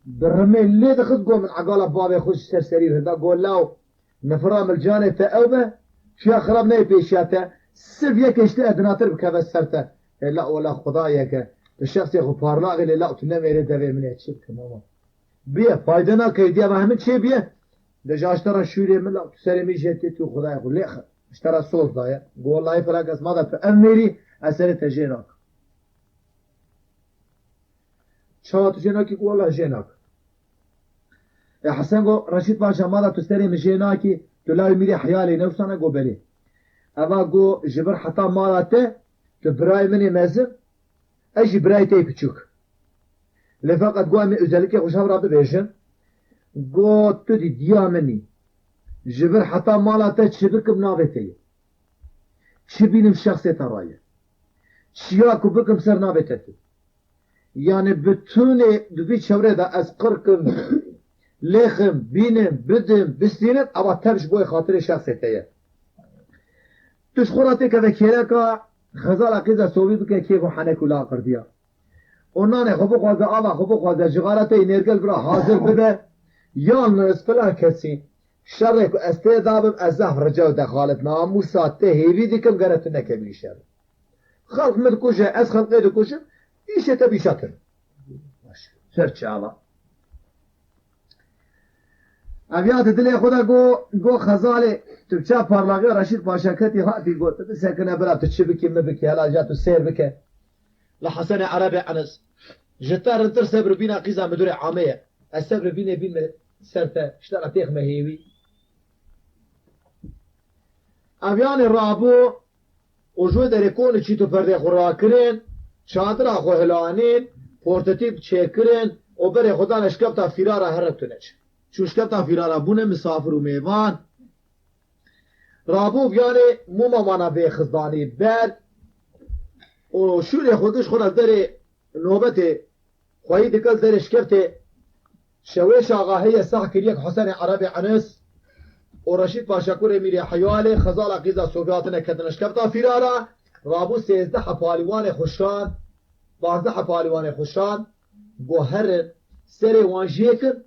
bi rimê lê dixist, go min egala bavê xwe ji ser serî hinda, go law nifira min li canê te ew be, çiya xirab neyê pêşiya te, sirf yekê ji te edinatir bikeve ser te. Ê la ola Xwedayeke, tu şexsê xwe parlaxî lê law tu nemêrê devê min ê çi bikim ama. Biye, fayde nake, diya me hemin çê biye. De ji aştera şûrê min law tu serê min jê tê tu Xwedayê xwe lê xir. Ji te re soz daye. Go wellahî filan kes ma da tu ev mêrî, ez serê te jê nakim. Çawa tu jê nakî? Wela jê nakim. E Hesen go Reşîd Paşa mala tu serê min jê nakî, tu lawê mîrê heyalê ne wisa ne? Go belê. Eva go ji vir heta mala te, tu birayê min ê mezin, ez jî birayê te yê piçûk. Lê feqet go em ê özellikê xwe ji hev re bibêjin. Go tu dî diya min î. Ji vir heta mala te çi bikim navê te ye. Çi bînim şexsê te re ye. Çiya ku bikim ser navê te tê. Yani bütünê di vî çewrê de ez qirkim, lêxim, bînim, bidim, bistînim, eva tev ji bo xatirê şexsê te ye. Tu ji xwe re têkeve kêleka xezala qîza sovî bike kêf û henek û laqirdiya. Û nanê xwe bixwaze, ava xwe bixwaze, cixara te yî nêrgel bira hazir bibe. Yalnız filan kesî şerê ku ez tê dabim, ez zehf rica û dexalet namûsa te hêvî dikim, gere tu nekevî şer. Xelq min dikuje, ez xelqê dikujim, îşê te bîşa tune. Ser çava. Ev ya di dilê xwe de go, go xezalê, tu bi ça parlaxiya Reşîd Paşa ketî hatî got, tu bisekine bira, tu çi bikî min bikî, hela ja tu sêr bike. Li Hesenê Erebê Enis. Ji te rintir sebr bîna qîza midurê amê ye. Ez sebr bînê bînme ser te, ji te re têxme hêvî. Ev yanê rabû û ji wê derê konî çît û perdê xwe rakirin, çadira xwe hilanîn, portetîp çêkirin û berê xwe dane şkefta fîrara here tune çi. Çû şkefta fîrara bûne misafir û mêvan. Rabû viyanê mûma wana vê xizdanî ber û şûrê xwe giş xwe re derê nobetê xweyî dike li derê şkeftê Şewêş Axa heye sah kiriye ku Hesenê Erebê Enis û Reşîd Paşa kurê Mîrê Heyalê xezala qîza Sofî hatine ketine şkefta fîrara. Rabû sêzdeh palîwanê xwe şand, pazdeh palîwanê xwe şand, go herin serê wan jêkin.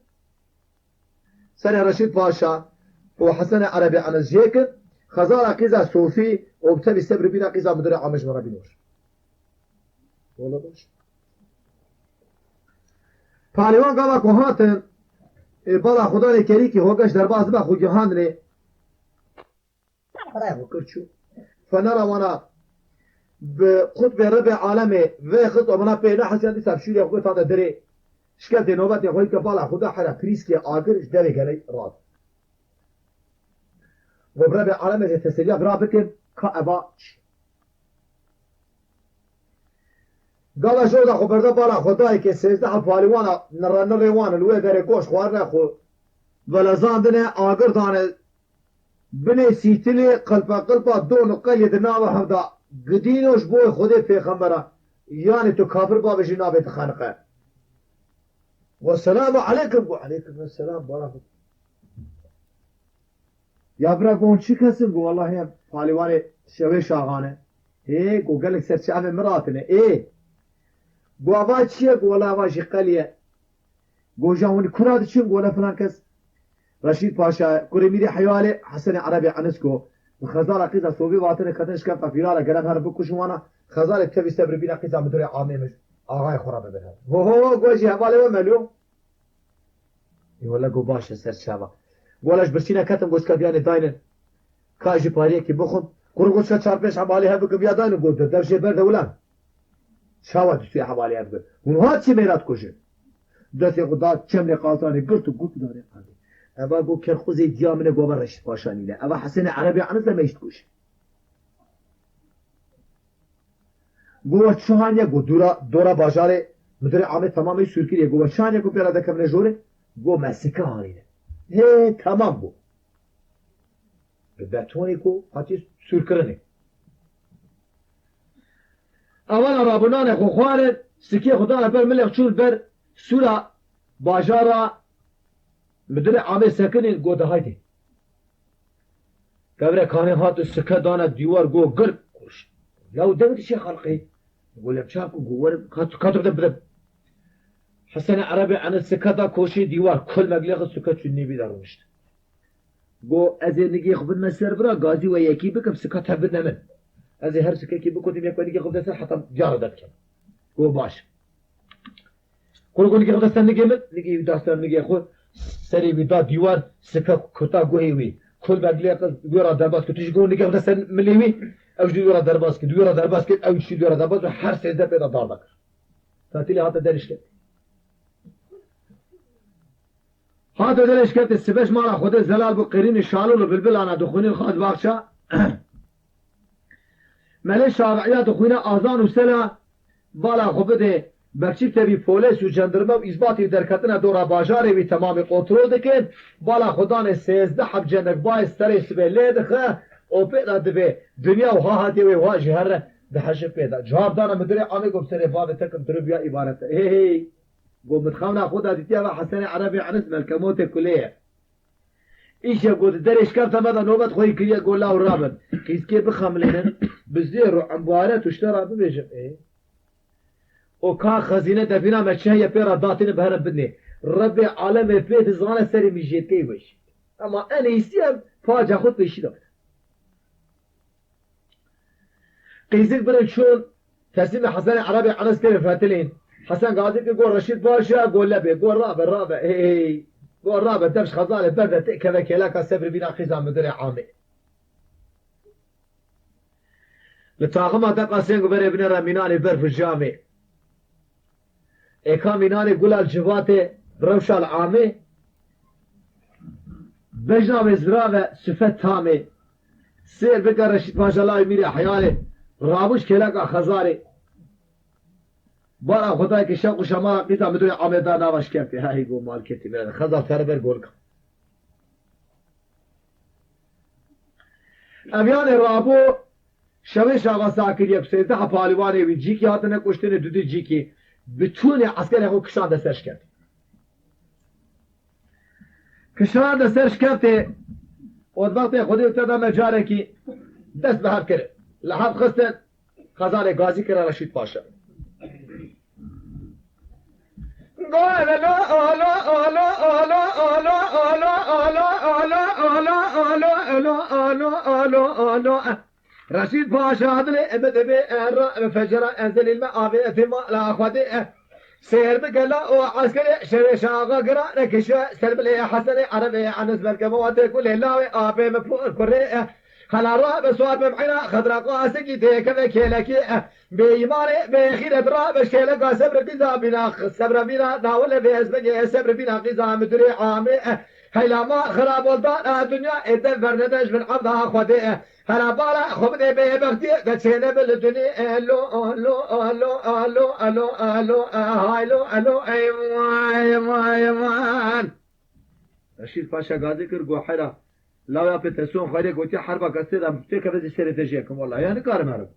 Serê Reşîd Paşa û Hesenê Erebê Enes jêkin, xezala qîza Sofî û bi tevî sebrî bîna qîza Midirê Amê ji min re bînor. Wele baş. Palîwan gava ku hatin, ê, bala Xudanê kerîkî xwe geş derbas be xwe gihandinê. Xwedayê xwe kir çû. Fenera wana bi qutbê Rebê alemê vêxist û mina pê nehesiya dîsa bi şûrê xwe tade derê. Şketê nobetê xwe ke bala Xuda hera prîskê agir ji derê gelê rat. Got, Rebê alemê jê teseliya vira bikin ka eva çi. Gava ji oda xwe berde bala xwe dayê ke sêzdeh palîwana nirrenirê wan li wê derê goşt xwarine xwe velezandine, agir dane, binê sîtilê, qilpa qilpa don û qelê di nava hev de gidîno ji bo Xwedê pêxembera, yanê tu kafir babê jî navê dixeniqe. Ve selamu aleykum, ve aleykum selam, bala xwe. Ya bira gon çi kesin? Got, wellahî em palîwanê Şewêş Axa ne. Hê, got, gelek ser çavê min ratine. Ê. Go ava çi ye? Go wela ava jî qel ye. Go ja hûn kura diçin? Go wela filan kes. Reşîd Paşa, kurê Mîrê Heyalê, Hesenê Erebê Enis go, bi xezala qîza Sovî vatine ketine şikefta fîrara, gelek herin bikuşin wana, xezalê tevî sebrî bîne qîza midorê amê min, axayê xwe re bibin hev. Ho ho ho, go jî hevalê we melo. Ê wele go baş e, ser çava. Go wele ji birsîne ketim, go çika viyanê daynin. Ka jî pariyekî bixwim. Kuro go çika çar pênc hevalê hev bikim viya daynin, go de dev jê berde wila. Çawa tu çûyê hevalê hev bikir? Hûn hat çi mêra dikujin? Destê xwe da çemlê qazanê girt û got darê qandê. Eva go kerxuzê diya min e, go eva Reşîd Paşa nîne. Eva Hesenê Erebê Enis e, me jî dikuje. Go we çi haniye? Go dora, dora bajarê, midirê amê temamê sûr kiriye. Go we çi haniye? Go pêra dekevine jorê. Go me sike hanîne. Hê, temam go. Bi betonê go hatiye sûrkirinê. Ewana rabûnanê xwe xwarin, sikê xwe dane ber milê, çûn ber sûra bajara midirê amê sekinîn, go de haydê. Kevre kanê hat û sike dane dîwar, go gir koş. Ya û deng dişê xelqê. Go lem çaku, go werim, kat, kat bide bide. Hesenê Erebê Enis sike da koşê dîwar, kul meglê xwe sike çû nêvî de rûnişt. Go ez ê nigê xwe bidime ser bira, gazî we yekî bikim, sika te bidine min. Ez ê her sikekî bikotim, yek we nigê xwe bide ser, heta diyar de bikim. Go baş. Kuro go nigê xwe da ser nigê min, nigê wî da ser nigê xwe, serê wî da dîwar, sike kuta guhê wî. Kul meglê xwe wî ra derbas kir. Tu jî go nigê xwe da ser milê wî, ew jî wî ra derbas kir. Wî ra derbas kir, ew jî wî ra derbas kir. Her sêzdeh pê de dar da kir. Tatilê hate derişketê. Hate derişketê, sibeş mala Xwedê zelal bû, qirînî şalûl û bilbilana dixwînin xat baxça. Melê Şafiya dixwîne azan û sela bala xwe bidê. Bekçî tevî polês û cendirme û îzbatî derketine dora bajarê wî temamî kontrol dikin. Bala xwe danê sêzdeh heb cenekbayê serê sibê lê dixe û pê de dibê dinya û ha hatiye wê wa jî here diheşe pê de. Cewab dane midirê amê, go bi serê bavê te kim, diriv ya îbaret e. Hey hey. Go min xewna xwe de dîtiye ve Hesenê Erebê Enis melkemotê kulê ye. Îşev go di derê şkefta me de nobet xweyî kiriye, go law rabin. Qîzkê bixemilînin, bi zêr û embare tuşte re bibêjin. Ê? O ka xezîne defîna me çi heye pê re datînin bi herin bidinê. Rebbê alemê pê dizane serê min jêtkeyî weşî. Ema en êsî em paca xwe pêşî de. Qîzik birin çûn, teslîmê Hesenê Erebê Enes kirin fetilîn. Hesen Gazî kir, got, Reşîd Paşa, got, lebê, got, rabe, rabe, hey, hey. Got, rabe, dev ji xezalê berde tê keve kêleka sebrî bîna qîza midirê amê. Li taxima te qasên ku berê bine re mînanê berf û camê. Êka mînanê gula li civatê, rewşa li amê. Bejna wê zira ve sifet tamê. Sêr bike Reşîd Paşa lawê mîrê heyalê. Rabûş kêleka xezarê. Bara Xwedayê ke şeq û şema qîza midirê amê da nava şkefê. Hehî go malketî me. Xezar tere ber golka. Ev yanê rabû Şevê Şaxa Sakir yek sêzdeh palîwanê wî cîkî hatine kuştinê, dudî cîkî bi çûnê eskerê xwe kişande ser şkeftê. Kişande ser şkeftê, û di wextê Xwedê te de me carekî dest bi hev kirin. Li hev xistin, xezalê gazî kire Reşîd Paşa. Reşîd Paşa dilê eme dibê erra eme fecera enzelî me avê etimala Xwedê. Sêr bi gela û eskerê şevê şaxa gira nekişe ser bilê Hesenê Erebê Enes belkeme watê kulê lawê apê me pur kurê. Xela ra be suat be meyna xedra qasikî têkeve kêlekî. Bêîmanê bêxîret ra be şêleka sebr qîza bîna, sebra bîna dawile bê ez bege sebr bîna qîza midirê amê. Heyla ma xirabol dana dinya ê dev bernede ji bin evda Xwedê. Hera bala xwe bidê bêbextiyê de çêne bi li dunê. Lo, lo, lo, lo, lo, lo, hay lo, lo, ey vay, vay, vay. Reşîd Paşa gazî kir, got, hera. Lawya pê te son xwedê gotiye herba kesê de têkeve zî serê te jê kim, wela ya nikarim herim.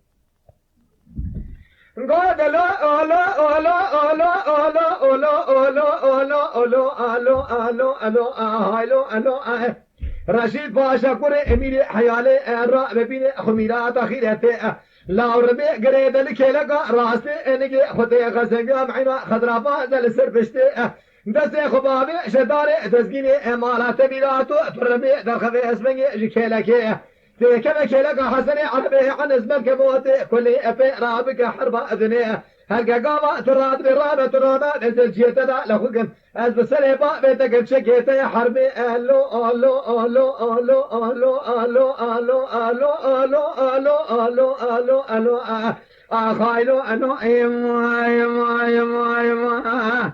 Reşîd Paşa kurê Emîrê Heyalê, e, ra bibîne xwe mîrata xîretê, e. Lawribê girê de li kêleka rastê, enigê xwedê xezengam eyna xedraba de li ser piştê, eh, destê xwe bavê ji darê dezgînê, eh, mala te mîrato pirrimê derxevê esmengê ji kêlekê, eh, têkeve kêleka Hesenê Erebê Enes belke bo tê kulê epê rabike herba dinê, eh, herge gava tu radibê rabe tu rabe, ez ê ciyê te de li xwe kim. Ez bi serê bavê te gerçekê te ye herbê elo, alo, alo, alo, alo, alo, alo, alo, alo, alo, alo, alo, alo, alo, a, a, xaylo, eno, ema, ema, ema, ema, a.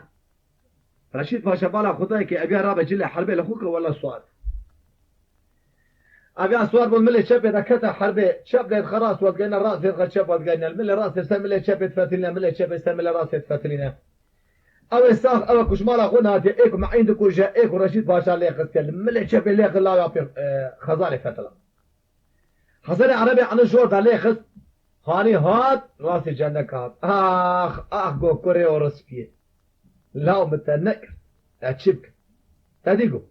Reşîd Paşa bala Xwedayê ke eviya rabe cilê herbê li xwe ke wela suar. Eviya suar bûn milê çepê de kete herbê, çep lê dixe rast wezgeyne, rast lê dixe çep wezgeyne. Milê rastê ser milê çepê difetilîne, milê çepê ser milê rastê difetilîne. Ew ê sax, ew ê ku ji mala xwe nehatiye, ê ku meîn dikuje, ê ku Reşîd Paşa lê xist ke li milê çepê lê xist lawa pê, e, xezalê fetila. Hesenê Erebê Enis jor da lê xist, hanî hat, rastê cendek hat. Ax, ax, go kurê orospiyê. Law min te nekir. Te çi bikim? Te dî go.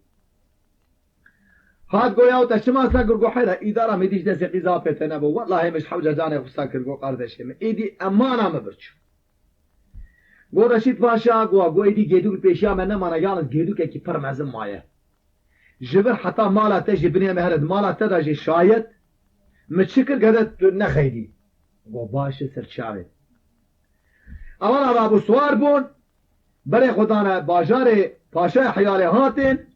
Hat go yaw te çima sekir go heyra, îdara min dî ji destê qîza pê te nebû. Wellahê min ji hewce canê xwe sekir go qardeşê min. Êdî emana min birçû. Go Reşîd Paşa, go, go êdî gêdûk li pêşiya me nemane, yalnız gêdûkekî pir mezin maye. Ji vir heta mala te jî binê me here di mala te de jî şayet mi çi kir gede tu nexeydî. Go baş e ser çavê. Ewana rabû siwar bûn, berê xwe dane bajarê Paşayê Heyalê hatin,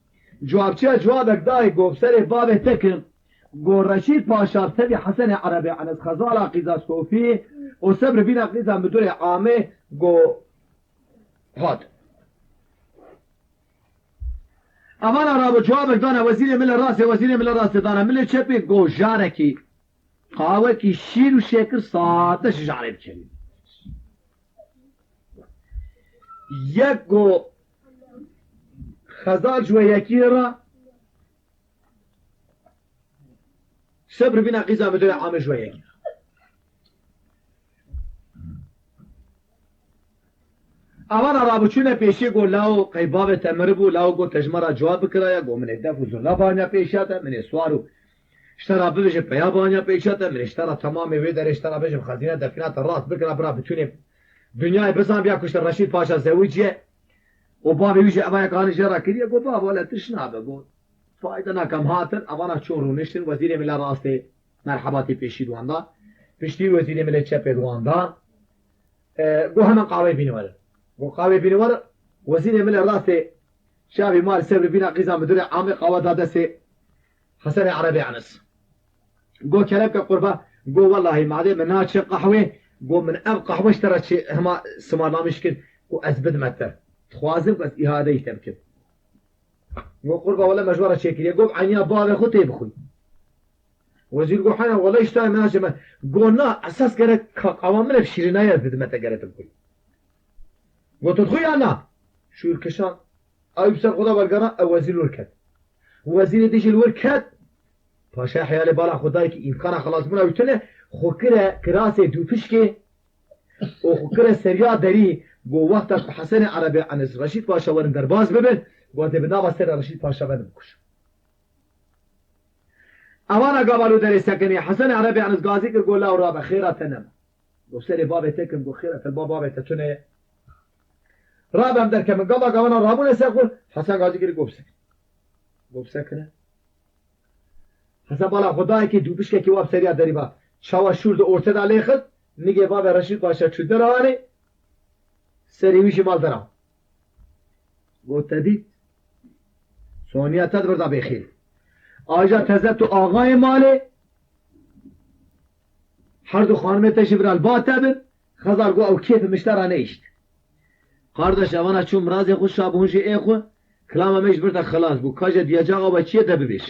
cewabçiya cewabek dayê go bi serê bavê te kim. Go Reşîd Paşa bi tevî Hesenê Erebê Enes xezala qîza Sofî û sebr bîna qîza midurê amê go hat. Evana rabû cewabek dane wezîrê milê rastê, wezîrê milê rastê dane milê çepê go jarekî qawekî şîr û şêkir sade ji jarê bikerî. Yek go xezal ji we yekî re Sebr bîna qîza midurê amê ji we yekî. Avana rabû çûne pêşiyê go lawo qey bavê te miribû, lawo go te ji me ra cewab bikiraye, go min ê def û zurna baniya pêşiya te, min ê swar û ji te ra bibêje peya baniya pêşiya te, min ê ji te ra temamê wê derê ji te ra bêjim xezîne defîna te rast bikira bira bitûnê dinyayê bizanbiya ku ji te Reşîd Paşa zewiciye û bavê wî jî evayek hanî jê ra kiriye, go bavo le tişt nabe, go Fayda nakem hatin, evana çûn rûniştin, wezîrê milê rastê merhebatî pêşî di wan da. Piştî wezîrê milê çepê di wan da. E, go hemen qawê bînî were. Go qawê bînî were, wezîrê milê rastê çavî mal sebrî bîna qîza midurê amê qawa da destê Hesenê Erebê Enis. Go kerem ke qurba, go wellahî madê min naçe qehwê, go min ev qehwe ji te re çê hema simarnamiş kir, ku ez bidime te. Dixwazim ku ez îhadeyî te bikim. Go qurba wele me ji we re çêkiriye. Go bi eyniya bavê xwe tê bixwî. Wezîr go hena wele îştahê min naçe me. Go na esas gerek ka qawa min ev şîrînaya ez didime te gerek te bixwî. Go tu dixwî ya na? Şûr kişan. Ew bi ser xwe de wergera ew wezîr wir ket. Wezîrê dî jî li wir ket. Paşa Heyalê bala xwe dayê ki îmkana xelasbûna wî tune xwe kire kirasê dûpişkê û xwe kire seriya derî, go wexta ku Hesenê Erebê Enis Reşîd Paşa werin derbas bibin, go ez ê bi nava serê Reşîd Paşa vedim bikujim. Evana gava li derê sekinî, Hesenê Erebê Enis gazî kir, go law rabe, xêra te nema. Go serê bavê te kim, go xêra te ba bavê te tune ye. Rabe em derkemin, gava gavana rabûne ser xwe, Hesen gazî kir, go bisekine. Go bisekine. Hesen bala xwe dayekê dûpişkekî wa bi seriya derî ba. Çawa şûr di orte de lê xist, nigê bavê Reşîd Paşa çû dera anê, serê wî jî mal dera. Got te dît, soniya te di vir de bêxîr. Aja teze tu axayê malê, her du xanimê te jî vira li ba te bin, Xezal got ew kêfê min ji te re nehişt. Qardeş, evana çûn mirazê xwe şa bûn jî ê xwe, kilama me ji vir de xilas bû. Ka je diyacaxa we çi ye de bibêj.